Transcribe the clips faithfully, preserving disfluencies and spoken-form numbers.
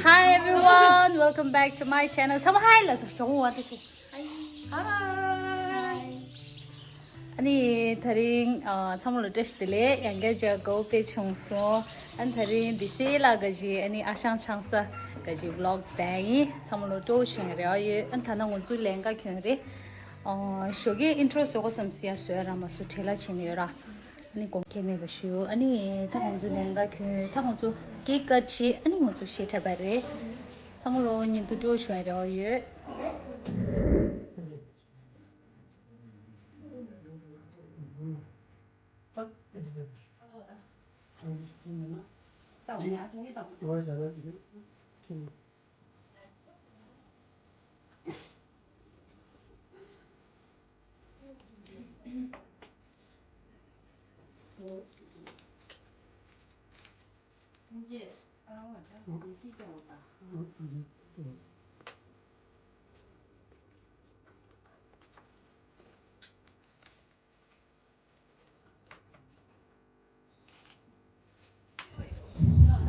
Hi everyone, welcome back to my channel. ཚང་མ་ཧའི་ལབ་དང་། གྱོང་བ་དེ་ཚོ། ཧའི། ཨ་ནི་དེ་རིང་ཨ་ཚང་མ་ལ་བཀྲ་ཤིས་བདེ་ལེགས། ཡང་བསྐྱར་མཇལ་དགའ་པོ་དཔེ་བྱུང་སོང་། ཨ་ནི་དེ་རིང་འདི་སེ་ལ་ག་ཅི་ཨ་ནི་ཨ་ཞང་ཆང་ས་ག་ཅི་ཝི་ལོག་བསྡད་ཡིན། ཚང་མ་ལ་སྤྲོ་བོ་བྱུང་རེ་བ་ཡོད། ཨ་ནི་ད་ནང་ང་ཚོ་ལེན་ག་གྱོན་རེད། ཨ་ཞོགས་ཀའི་ཨིན་ཊྲོ་བཟོ་དགོས་བསམ་སི་ཡ་བཟོས་ར་མ་བཟོས་བྲེལ་ལ་བྱས་ནས་ཡོད་ར། ཨ་ནི་དགོངས་འགལ་མེད་པ་ཞུ། ཨ་ནི་ད་ང་ཚོ་ལེན་ག་གྱོན། ད་ང་ཚོ་ཀེག་ཀཊ་བྱེད། ཨ་ནི་ང་ཚོ་གཞས་འཁྲབ་པ་རེད། ཚང་མ་ལོ་ཉིན་དུ་སྤྲོ་བྱུང་རེ་བ་ཡོད།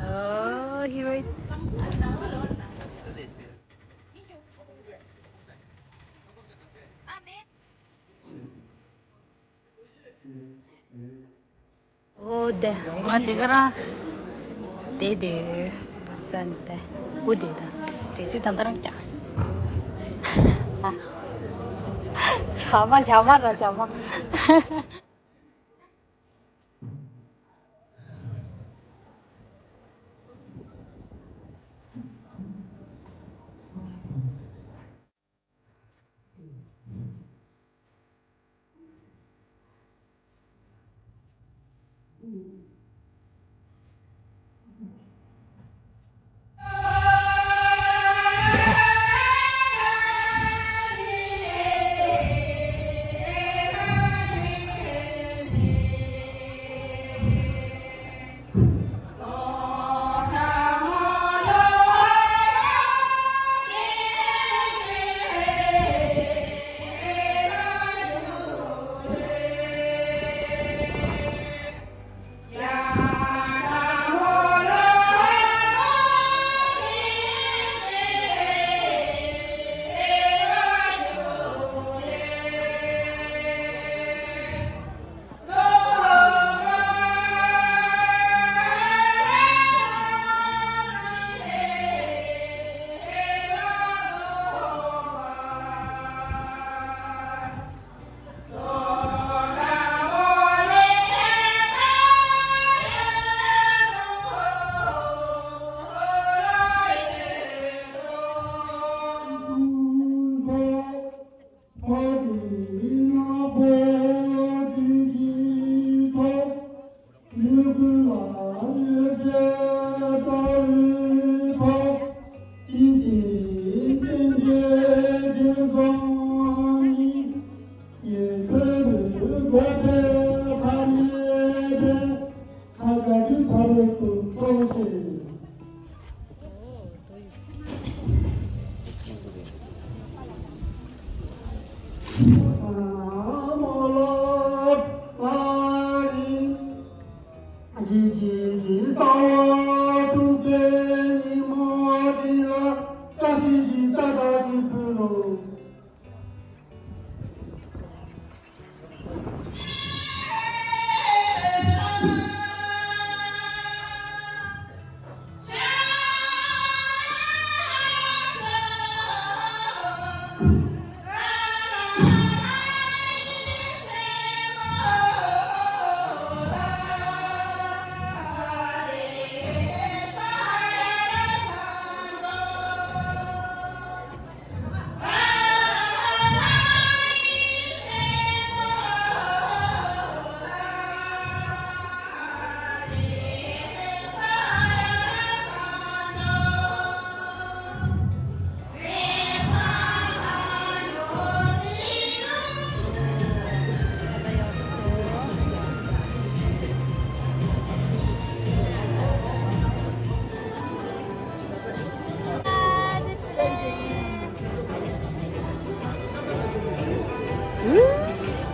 Oh, he right. ཨོ་དེ་ང་འདི་ག་རང་དེ་དེ་སན་ཏེ་ཨུ་དེ་ད་དྲི་སི་དམ་ད་རང་ཀྱག་ཇ་མ་ཇ་མ་ར་ཇ་མ།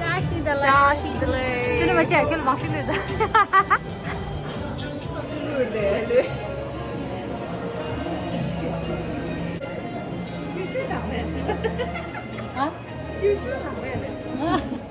བཀྲ་ཤིས་བདེ་ལེགས། བཀྲ་ཤིས་བདེ་ལེགས། སེམས་ནས་མ་བྱས་ཁྱོད་ལ་མང་ཤོས་ལོས་ད། ཨ། ཁྱོད་ཁྱོད་གང་རེད་རེད། ཨ།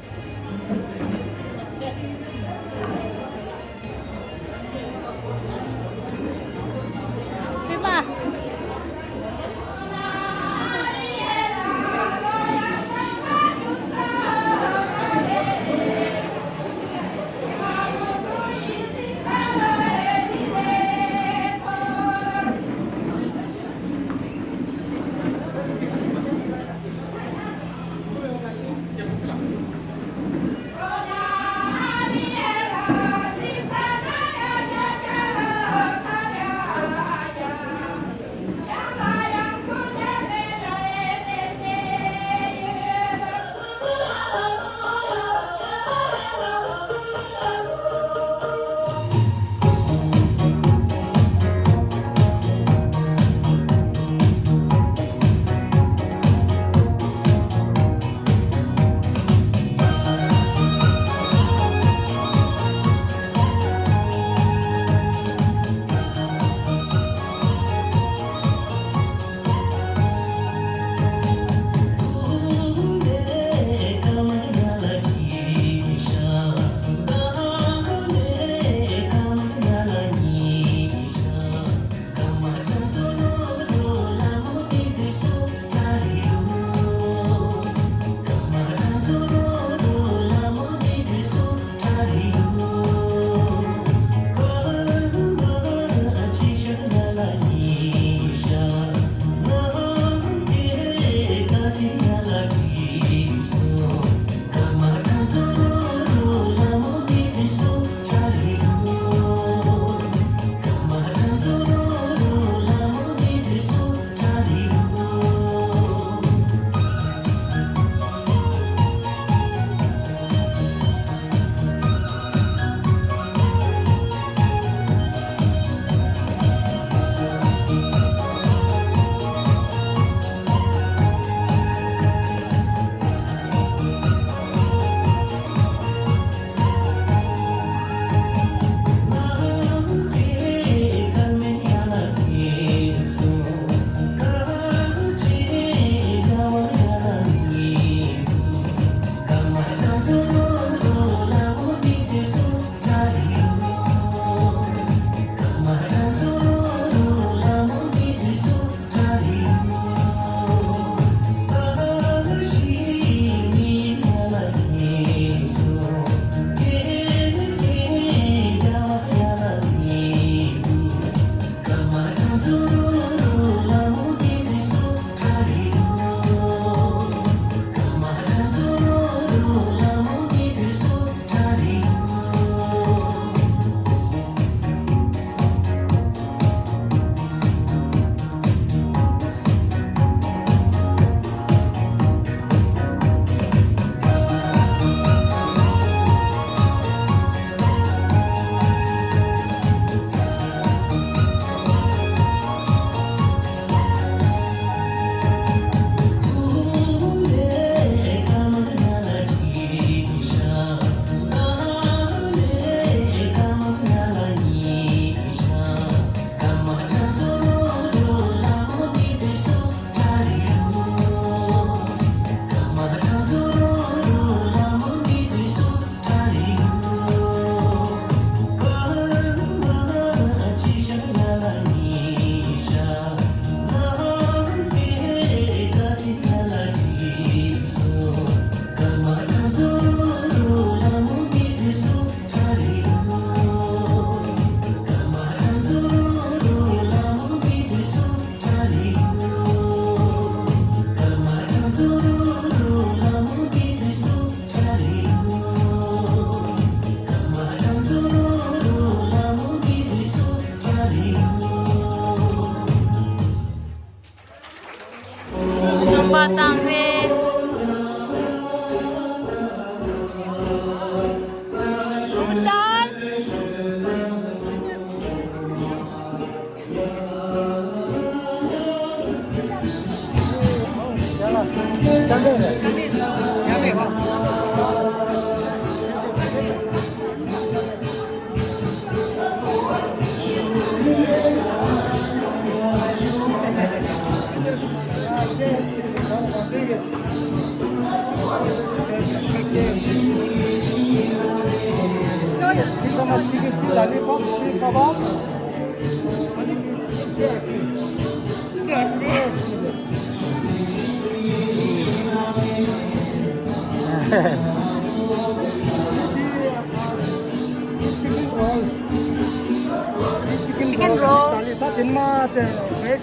རྩོམ་པ་བཏང་བའི་གུང་སར། This one is chicken, chicken lollipop, chicken kebab. Yes. Chicken roll. Chicken roll.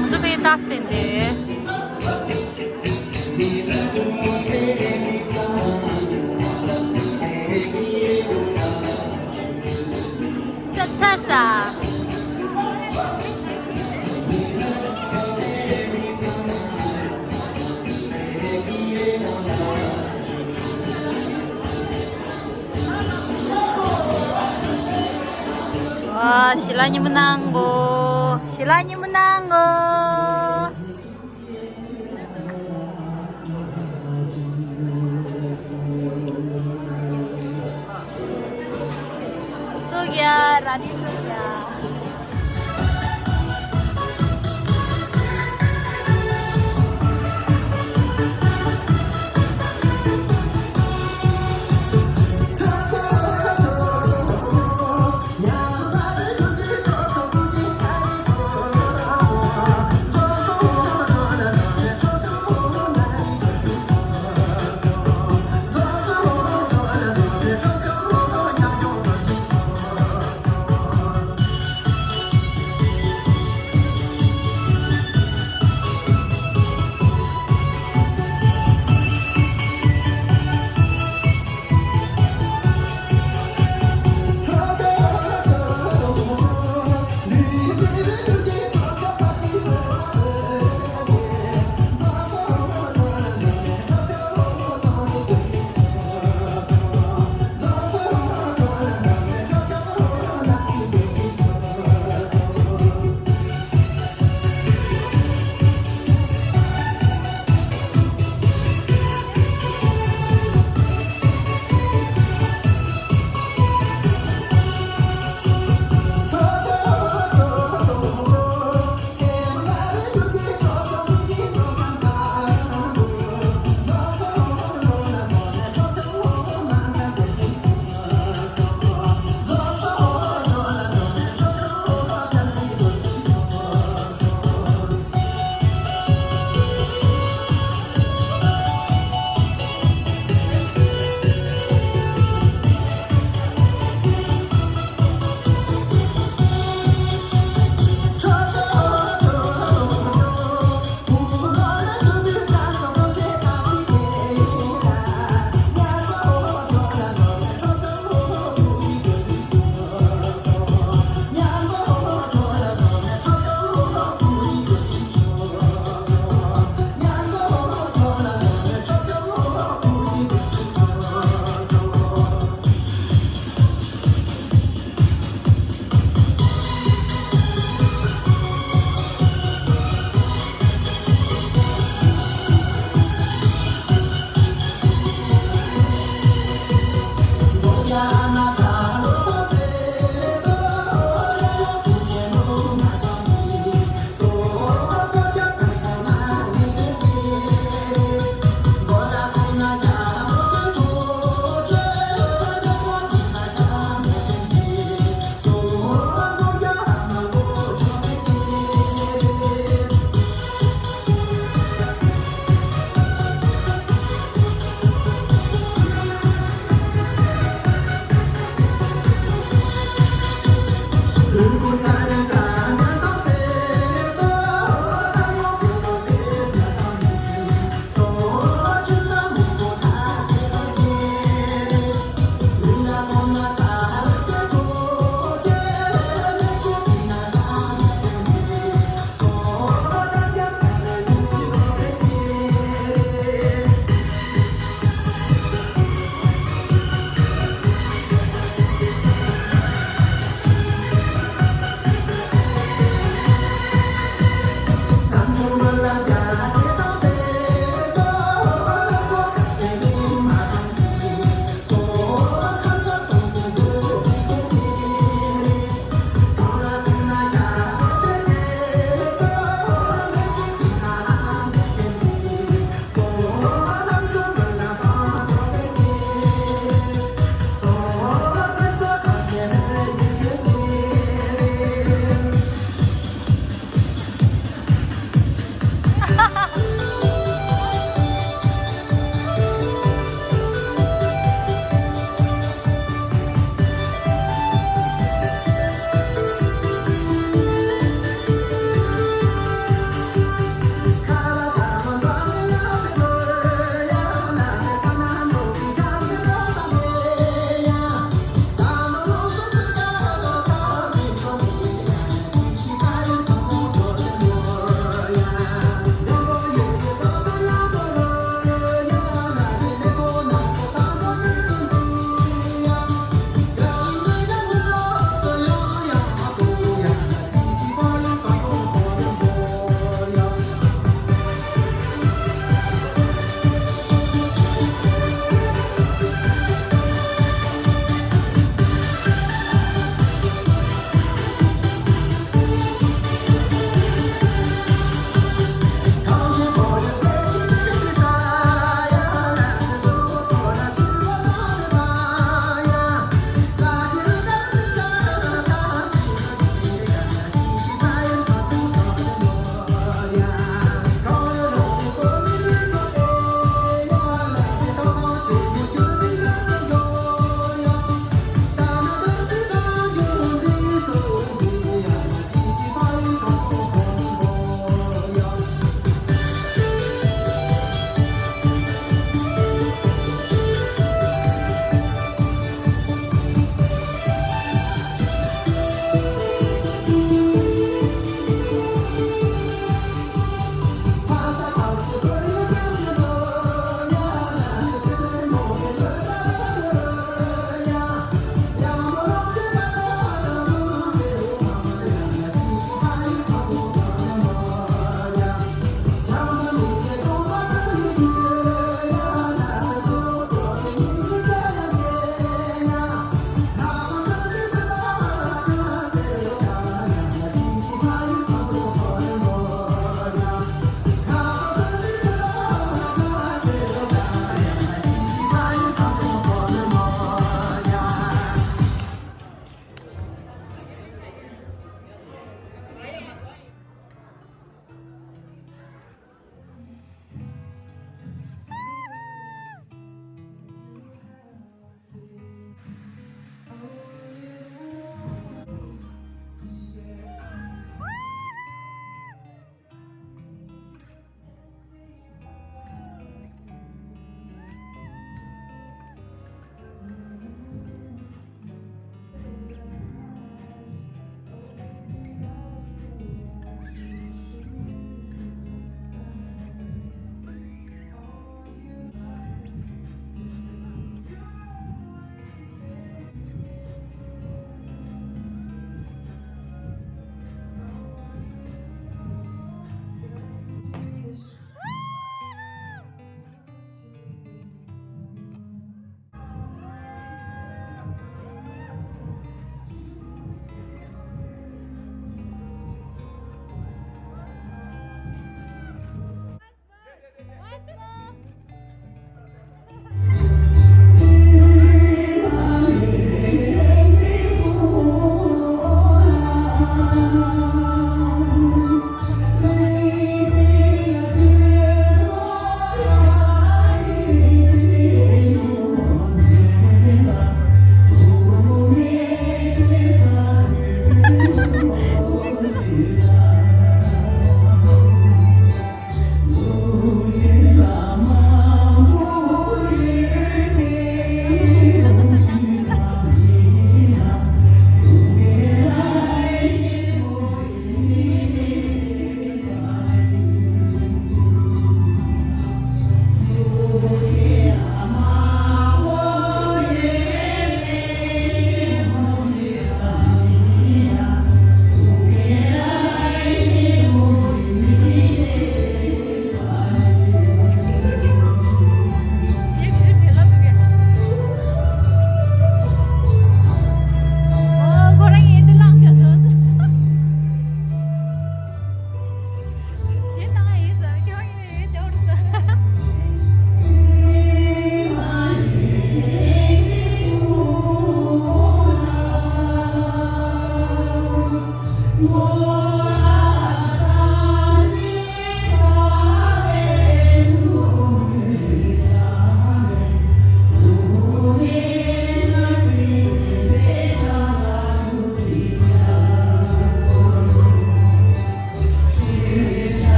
ང་ཚོ་ཕའི་རྟགས་ཟིན་ཏེ། ཚ་ཚ་ས། ཨ། ཞི་ལ་ཉི་མ་གནང་གོ། ཞི་ལ་ཉི་མ་གནང་གོ། སོ་རྒྱ་ར་ནི་སོ་རྒྱ།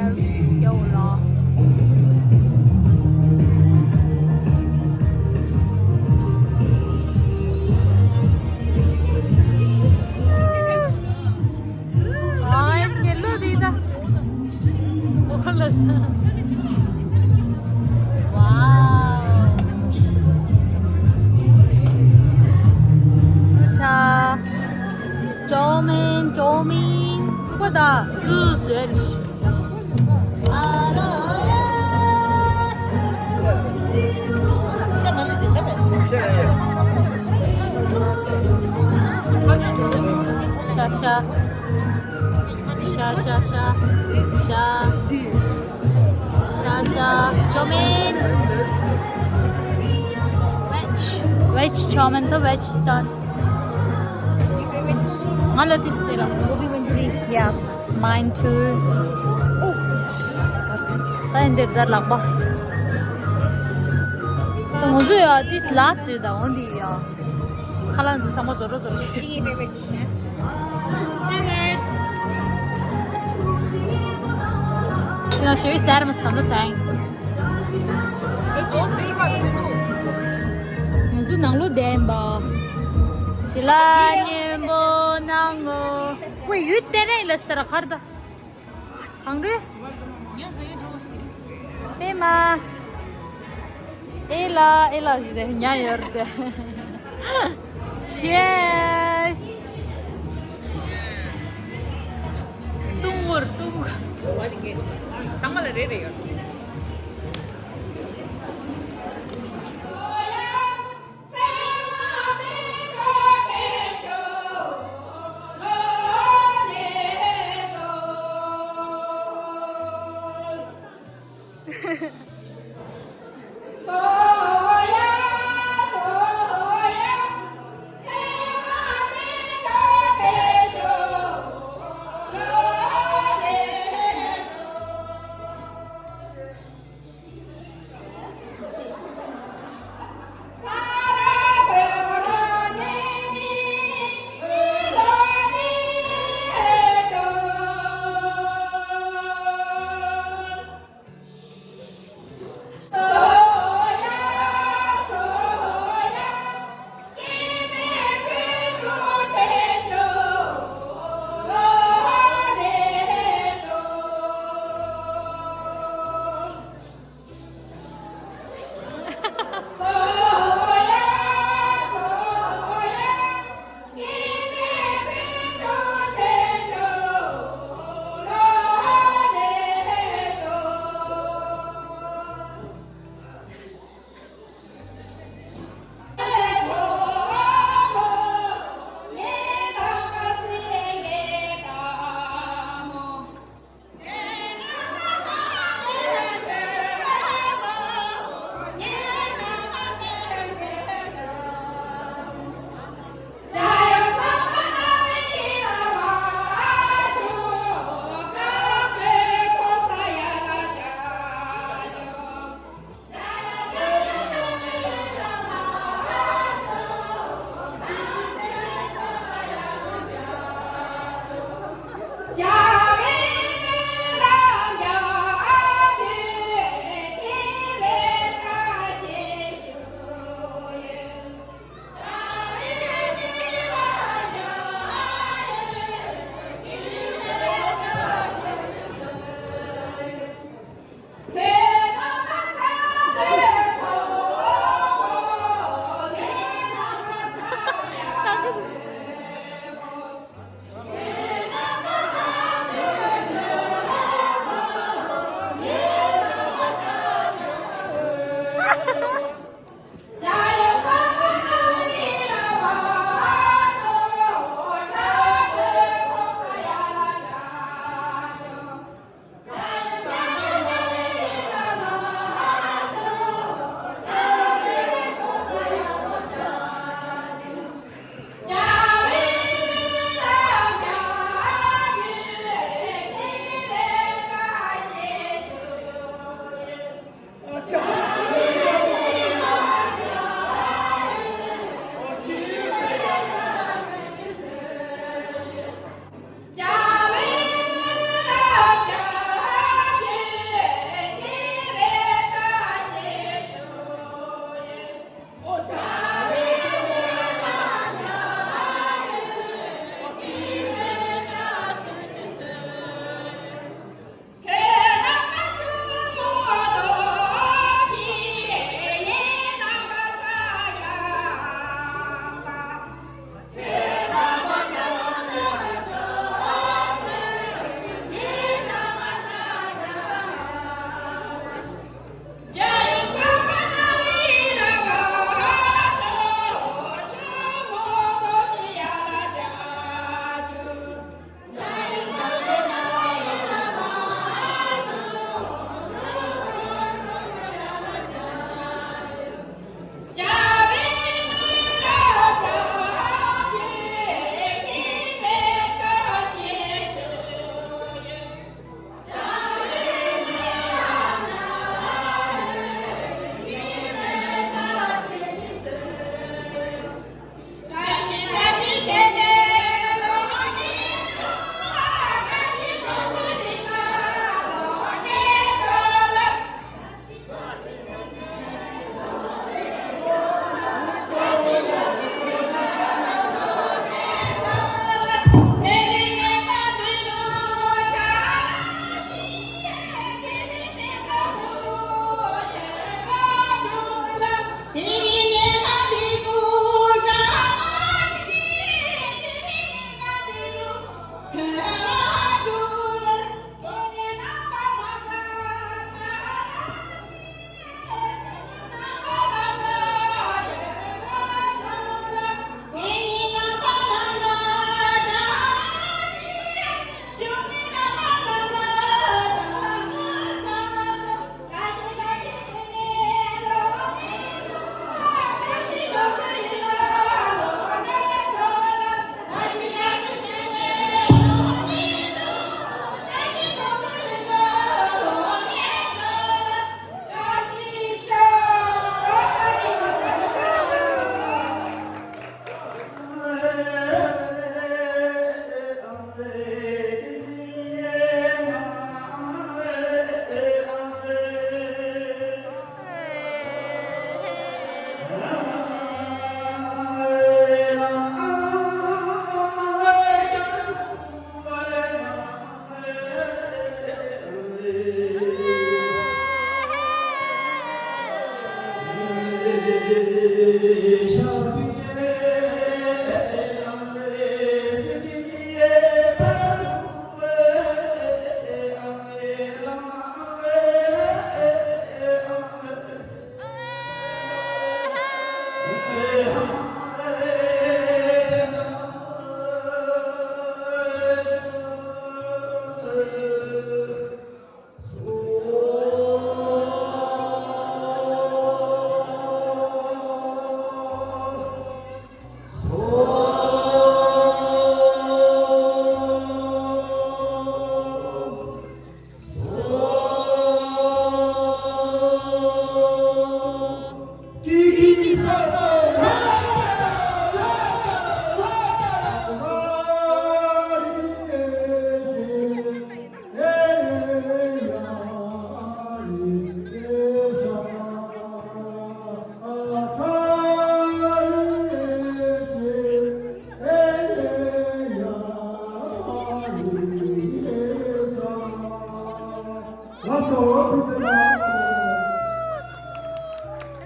རྒྱ་འོ་ལ། ཨ་ཨེ་སི་ཀེ་ལོ་དེ་ད། ཨོ་ལ་ས། ཝའོ། ཀུ་ཐ། ཅོ་མིན། ཅོ་མིན། ཀུ་པ་ད། སུ་སུ་ཨེ་རི་ཤི། ཤ་ཤ། ཤ་ཤ་ཤ། ཤ་ཤ་ཤ། ཅོ་མིན། ཝེཇ། ཝེཇ་ཅོ་མིན་དང་ཝེཇ་སི་ཊར། ང་ལ་དེ་ཟེར་ར། Gobi manchuri. Yes, mine too. ད་ཡིན་འདིར་ད་ལག་པ། ད་ང་ཚོ་ཡ་དེ་ལ་ཟེར་ད་འོང་དེ་ཡ། ཁ་ལག་འདི་ཚང་མ་རྫོགས་རོ་རྫོགས་རོ། Chicken favorite. Salad. ཡང་ཞོའི་ཟེར་མ་སྟན་ད་ཟེར། ང་ཚོ་ནང་ལོགས་བསྡད་ཡིན་པ། ཞི་ལ་སྙན་པོ་གནང་ངོ་། ཝེ་ཡུལ་དེ་རིང་ལ་སྟར་ཁར་ད། གང་རེད། ཉ་ཟ་ཡི་འགྲོ་ཟེར། པད་མ། ཨེ་ལ་ཨེ་ལ་ཟེར་ཉ་ཡོད་རེད། ཤེས། སྲུང་བོར་ལྟུང་། དང་མ་ལ་རེ་རེ་ཡོད།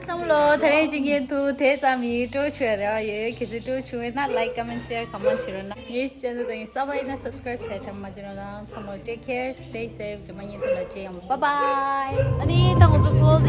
བསམ་བློ་དེ་རིང་ཅིག་གི་དུ་དེ་ཙམ་ཡིན། སྤྲོ་ཆུ་རེ་བ་ཡོད། གལ་སྲིད་སྤྲོ་ཆུ་ཡོད་ན་like, comment, share གང་མང་བྱེད་རོགས་གནང་། ངའི་channel དང་གསར་པ་ཡིན་ན་subscribe བྱས་དྲན་མ་བརྗེད་རོགས་གནང་། ཚང་མ་take care, stay safe. རྗེས་མ་ཉིན་ཐོག་ལ་མཇལ་ཡོང་། Bye bye. ཨ་ནི་ད་ང་ཚོ་closing